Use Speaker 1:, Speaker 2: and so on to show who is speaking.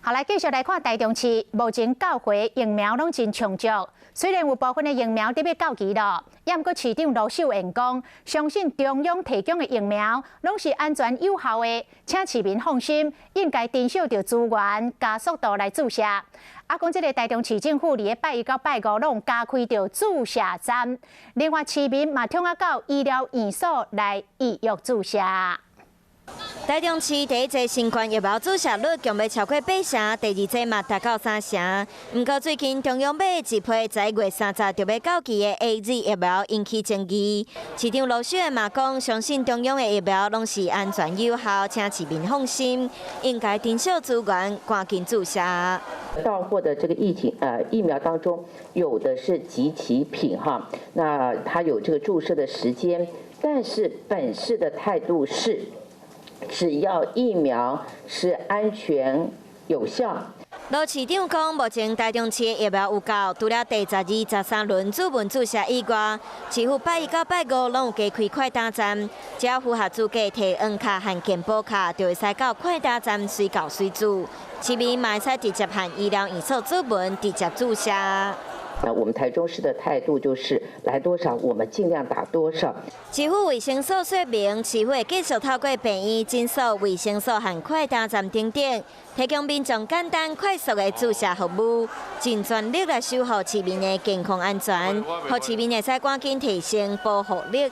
Speaker 1: 好，來繼續來看台中市，目前到貨疫苗攏真充足。雖然有部分的疫苗得欲到期了，也毋過市長盧秀燕講，相信中央提供的疫苗攏是安全有效的，請市民放心，應該珍惜著資源，加速度來注射。啊，講這个台中市政府佇咧拜一到拜五攏加開著注射站，另外市民嘛通啊到醫療院所來預約注射。
Speaker 2: 台中市第一劑新冠疫苗注射率強欲超過八成，第二劑嘛達到三成。毋過最近中央買的一批11月30就欲到期的 AZ 疫苗引起爭議。市長盧秀燕嘛講，相信中央的疫苗攏是安全有效，請市民放心，應該珍惜資源，趕緊注射。
Speaker 3: 到貨的這個疫苗當中，有的是即期品哈，那它有這個注射的時間，但是本市的態度是，只要疫苗是安全有效。
Speaker 2: 盧市長講，目前台中市的疫苗有夠，除了第十二、十三輪主文注射以外，市府拜一到拜五攏有加開快打站，只要符合資格提黃卡和健保卡，就會使到快打站隨到隨注。市民嘛會使直接和醫療院所諮詢，直接注射。
Speaker 3: 那我們台中市的態度就是來多少，我們盡量打多少。
Speaker 2: 市府衛生所說明，市府會繼續透過病院、診所、衛生所和快打站等等，提供民眾簡單快速的注射服務，盡全力來守護市民的健康安全，予市民會使趕緊提升保護力。